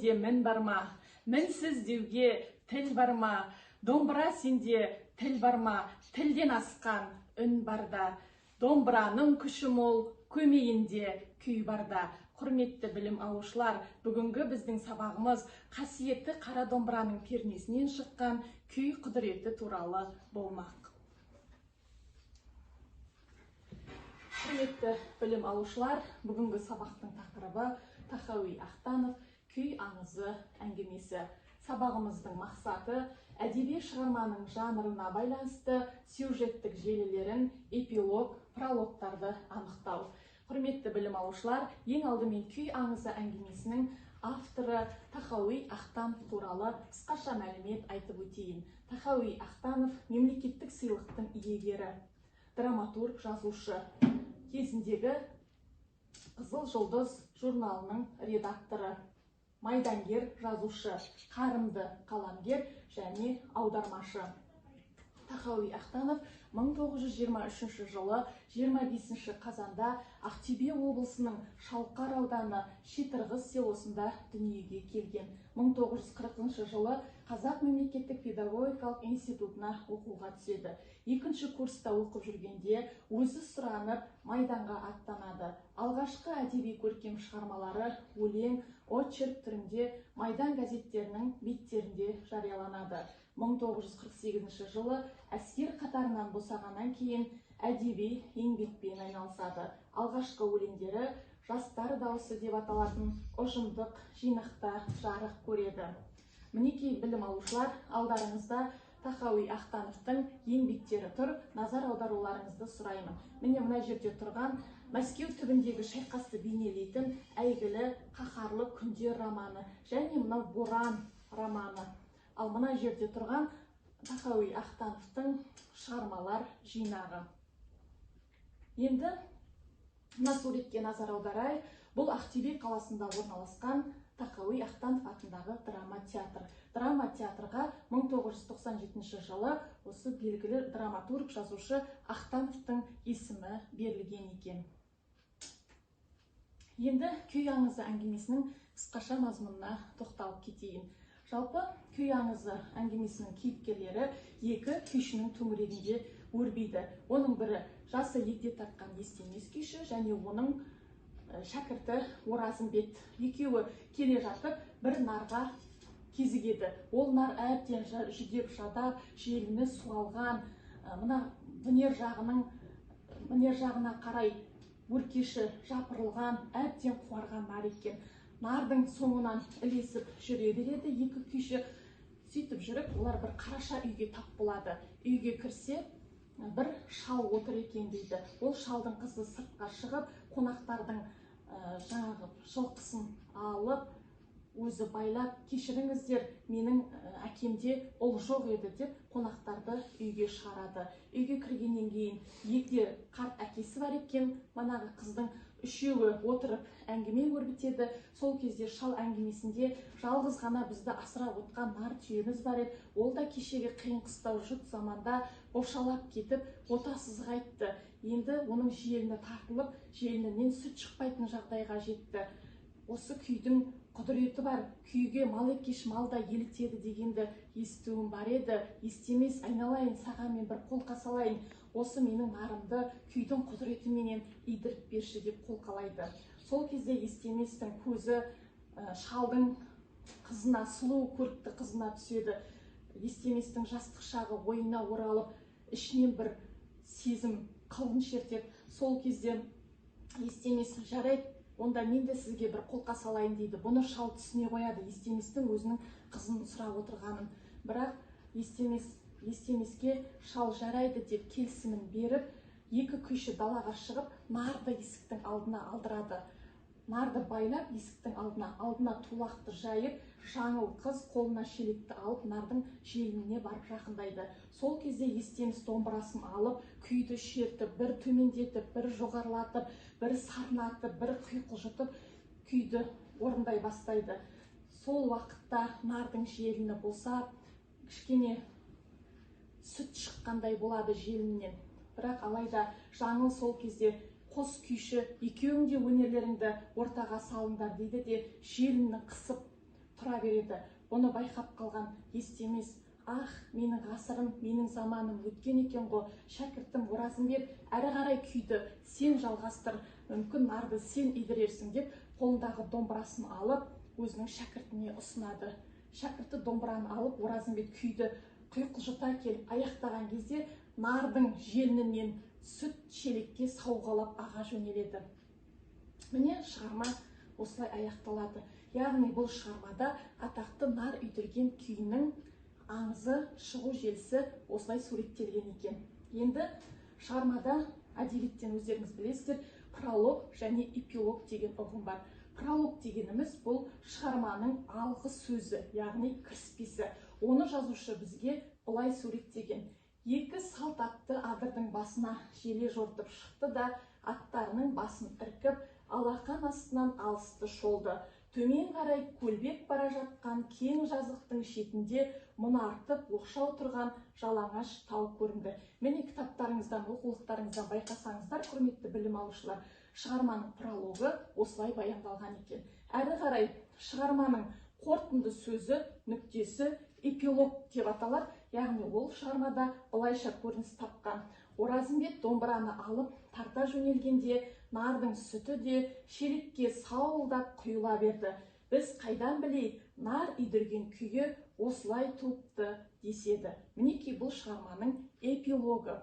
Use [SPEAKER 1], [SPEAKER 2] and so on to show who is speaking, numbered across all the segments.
[SPEAKER 1] Сенде мін бар ма? Мінсіз деуге тіл бар ма? Домбыра, сенде тіл бар ма? Тілден асқан үн барда. Домбыраның күші мол, көмейінде күй барда. Құрметті білім алушылар, бүгінгі біздің сабағымыз қасиетті қара домбыраның пернесінен шыққан күй құдіреті туралы болмақ. Құрметті білім алушылар, бүгінгі сабақтың тақырыбы Тахауи Ахтанов күй аңызы әңгімесі. Сабағымыздың мақсаты әдеби шығарманың жанрына байланысты сюжеттік желілерін, эпилог, прологтарды анықтау. Құрметті білім алушылар, ең алдымен күй аңызы әңгімесінің авторы Тахауи Ахтанов туралы қысқаша мәлімет айтып өтейін. Тахауи Ахтанов мемлекеттік сыйлықтың иегері, драматург, жазушы, кезіндегі Қызыл жұлдыз журналының редакторы, майдангер жазушы, қарымды қаламгер және аудармашы. Тахауи Ахтанов 1923 жылы 25 қазанда Ақтөбе облысының Шалқар ауданы Шетырғыз селосында дүниеге келген. 1940 жылы Қазақ мемлекеттік педагогикалық институтына оқуға түседі. Екінші курста оқып жүргенде өзі сұранып майданға аттанады. Алғашқы әдеби көркем шығармалары өлең, очерк түрінде майдан газеттерінің беттерінде жарияланады. 1948 жылы әскер қатарынан босағаннан кейін әдеби еңбекпен айналысады. Алғашқы өлеңдері «Жастар дауысы» деп аталатын ұжымдық жинақта жарық көреді. Мінекей, білім алушылар, алдарыңызда Тахауи Ахтановтың еңбектері тұр, назар аударуларыңызды сұраймын. Міне, мына жерде тұрған Мәскеу түбіндегі шайқасты бейнелейтін әйгілі «Қаһарлы күндер» романы және мынау «Боран» романы. Ал мына жерде тұрған Тахауи Ахтановтың шығармалар жинағы. Енді мына суретке назар аударайық. Бұл Ақтөбе қаласында орналасқан Тахауи Ахтанов атындағы драма театр. Драма театрға 1997 жылы осы белгілі драматург, жазушы Ахтановтың есімі берілген екен. Енді күй аңызы әңгімесінің қысқаша мазмұнына тоқталып кетейін. Жалпы күй аңызы әңгімесінің кейіпкерлері екі күйшінің төңірегінде өрбиді. Оның бірі жасы егде тартқан Естемес күйші және оның шәкірті Оразымбет. Екеуі келе жатып бір нарға кезігеді. Ол нар әбден жүдеп жадап, желіні суалған, мына мінер жағына қарай өркеші жапырылған, әбден қуарған нар екен. Нардың соңынан ілесіп жүре береді екі күйші. Сөйтіп жүріп олар бір қараша үйге тап болады. Үйге кірсе, бір шал отыр екен дейді. Ол шалдың қызы сыртқа шығып, қонақтардың жаңағы жылқысын алып, өзі байлап, кешіріңіздер, менің әкемде ұл жоқ еді деп қонақтарды үйге шығарады. Үйге кіргеннен кейін егде қарт әкесі бар екен, манағы қыздың, үшеуі отырып әңгіме өрбітеді. Сол кезде шал әңгімесінде жалғыз ғана бізді асырап отқан нар түйеміз бар еді, ол да кешегі қиын қыстау жұт заманда бошалап кетіп отасыз қайтты. Енді оның желіні тартылып, желінінен сүт шықпайтын жағдайға жетті. Осы күйдің құдіреті бар, күйге мал екеш мал да елітеді дегенді естуім бар еді. Естемес, айналайын, саған мен бір қолқа салайын, осы менің нарымды күйдің құдіретіменен идіріп берші деп қолқалайды. Сол кезде Естеместің көзі шалдың қызына, сұлу көрікті қызына түседі. Естеместің жастық шағы ойына оралып, ішінен бір сезім қылын шертеді. Сол кезде Естемес, жарайды, онда мен де сізге бір қолқа салайын дейді. Бұны шал түсіне қояды, Естеместің өзінің қызын сұрап отырғанын. Бірақ Естемеске шал жарайды деп келісімін беріп, екі күйші далаға шығып, нарды есіктің алдына алдырады. Нарды байлап есіктің алдына тулақты жайып, жаңыл қыз қолына шелекті алып, нардың желініне барып жақындайды. Сол кезде Естемес домбырасын алып, күйді шертіп, бір төмендетіп, бір жоғарылатып, бір сарнатып, бір құйқылжытып күйді орындай бастайды. Сол уақытта нардың желіні босап, кішкене сүт шыққандай болады желінінен. Бірақ алайда жаңыл сол кезде қос күйші, екеуің де өнерлеріңді ортаға салыңдар дейді де, желінні қысып тұра береді. Бұны байқап қалған Естемес: «Ах, менің ғасырым, менің заманым өткен екен ғой, шәкіртім Оразымбет, әрі қарай күйді сен жалғастыр, мүмкін нарды сен идірерсің», – деп қолындағы домбырасын алып өзінің шәкіртіне ұсынады. Шәкірті домбыраны алып, Оразымбет күйді құйқылжыта келіп аяқтаған кезде нардың желінінен сүт шелекке сауғалап аға жөнеледі. Міне, шығарма осылай аяқталады. Яғни бұл шығармада атақты «Нар үйдірген» күйінің аңызы, шығу желісі осылай суреттелген екен. Енді шығармада, әдебиеттен өздеріңіз білесіздер, пролог және эпилог деген ұғым бар. Пролог дегеніміз – бұл шығарманың алғы сөзі, яғни кіріспесі. Оны жазушы бізге былай суреттеген: «Екі салт атты адырдың басына желе жортып шықты да, аттарының басын іркіп, алақан астынан алысты шолды. Төмен қарай көлбеп бара жатқан кең жазықтың шетінде мұнартып оқшау тұрған жалаңаш тау көрінді». Міне, кітаптарыңыздан, оқулықтарыңыздан байқасаңыздар, құрметті білім алушылар, шығарманың прологы осылай баяндалған екен. Әрі қарай шығарманың қорытынды сөзі, нүктесі эпилог деп аталады. Яғни ол шығармада былайша көрініс тапқан: «Оразымбет домбыраны алып тарта жөнелгенде, нардың сүті де шелекке сауылдап құйыла берді. Біз қайдан білейік, нар үйдірген күйі осылай туыпты деседі». Мінекей, бұл шығарманың эпилогы.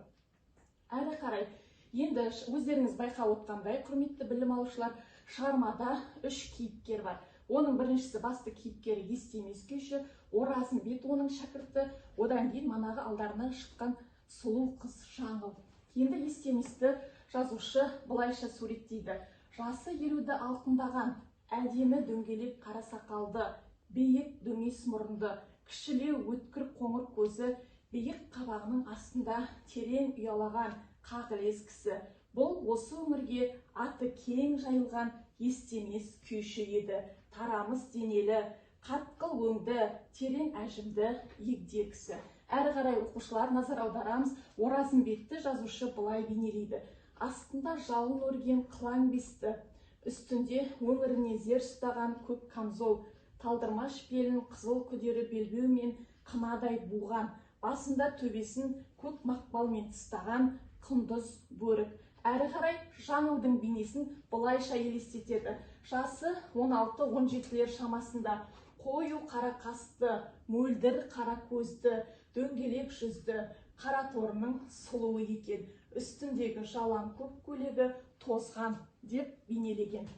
[SPEAKER 1] Әрі қарай енді өздеріңіз байқап отқандай, құрметті білім алушылар, шығармада үш кейіпкер бар. Оның біріншісі, басты кейіпкері Естемес күйші, Оразымбет оның шәкірті, одан кейін манағы алдарынан шыққан сұлу қыз Жаңыл. Енді Естеместі жазушы былайша суреттейді: «Жасы 50-ді алқымдаған, әдемі дөңгелек қара сақалды, биік дөңес мұрынды, кішілеу өткір қоңыр көзі биік қабағының астында терең ұялаған қағылез кісі. Бұл осы өңірге аты кең жайылған Естемес күйші еді. Тарамыс денелі, қатқыл өңді, терең әжімді егде кісі». Әрі қарай, оқушылар, назар аударамыз. Оразымбетті жазушы былай бейнелейді: «Астында жалын өрген қылаң бесті, үстінде өңіріне зер ұстаған көк камзол, талдырмаш белін қызыл күдері белбеумен қынадай буған, басында төбесін көк мақпалмен тыстаған құндыз бөрік». Әрі қарай Жаңылдың бейнесін былайша елестетеді: «Жасы 16-17-лер шамасында, қою қара қасты, мөлдір қара көзді, дөңгелек жүзді, қара торының сұлуы екен. Үстіндегі жалаң көк көйлегі тозған», – деп бейнелеген.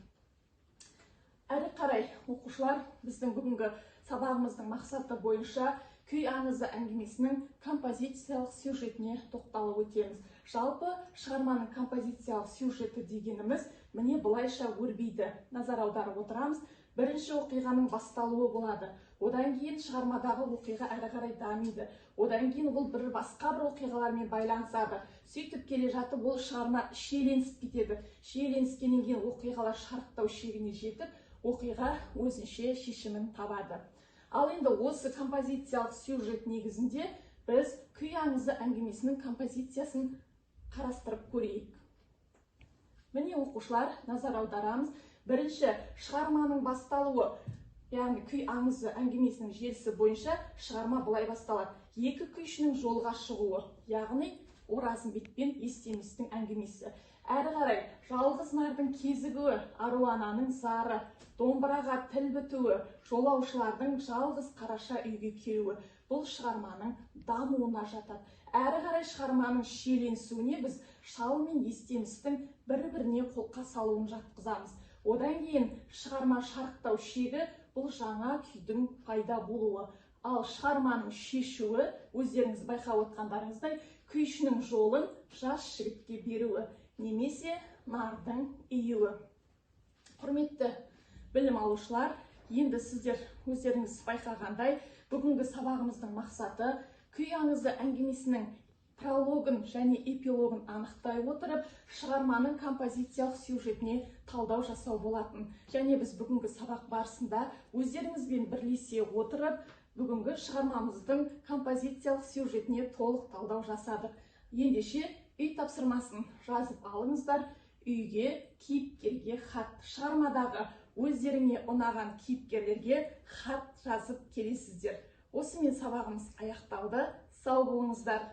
[SPEAKER 1] Әрі қарай, оқушылар, біздің бүгінгі сабағымыздың мақсаты бойынша күй аңызы әңгімесінің композициялық сюжетіне тоқталып өтеміз. Жалпы шығарманың композициялық сюжеті дегеніміз міне былайша өрбиді. Назар аударып отырамыз: бірінші оқиғаның басталуы болады, одан кейін шығармадағы оқиға әрі қарай дамиды, одан кейін ол бір басқа бір оқиғалармен байланысады. Сөйтіп келе жатып ол шығарма шиеленісіп кетеді. Шиеленіскеннен кейін оқиғалар шарықтау шегіне жетіп, оқиға өзінше шешімін табады. Ал енді осы композициялық сюжет негізінде біз күй аңызы әңгімесінің композициясын қарастырып көрейік. Міне, оқушылар, назар аударамыз. Бірінші шығарманың басталуы, яғни күй аңызы әңгімесінің желісі бойынша шығарма былай басталады: екі күйшінің жолға шығуы, яғни Оразымбет пен Естеместің әңгімесі. Әрі қарай жалғыз нардың кезігуі, аруананың зары, домбыраға тіл бітуі, жолаушылардың жалғыз қараша үйге келуі бұл шығарманың дамуына жатады. Әрі қарай шығарманың шиеленісуіне біз шал мен Естемістің бір-біріне қолқа салуын жатқызамыз. Одан кейін шығарма шарықтау шегі – бұл жаңа күйдің пайда болуы. Ал шығарманың шешуі, өздеріңіз байқап отқандарыңыздай, күйшінің жолын жас жігітке беруі немесе нардың июі. Құрметті білім алушылар, енді сіздер өздеріңіз байқағандай, бүгінгі сабағымыздың мақсаты күй аңызы әңгімесінің прологын және эпилогын анықтай отырып, шығарманың композициялық сюжетіне талдау жасау болатын. Және біз бүгінгі сабақ барысында өздеріңізбен бірлесе отырып, бүгінгі шығармамыздың композициялық сюжетіне толық талдау жасадық. Ендеше үй тапсырмасын жазып алыңыздар. Үйге кейіпкерге хат. Шығармадағы Өздеріңе ұнаған кейіпкерлерге хат жазып келесіздер. Осымен сабағымыз аяқталды. Сау болыңыздар.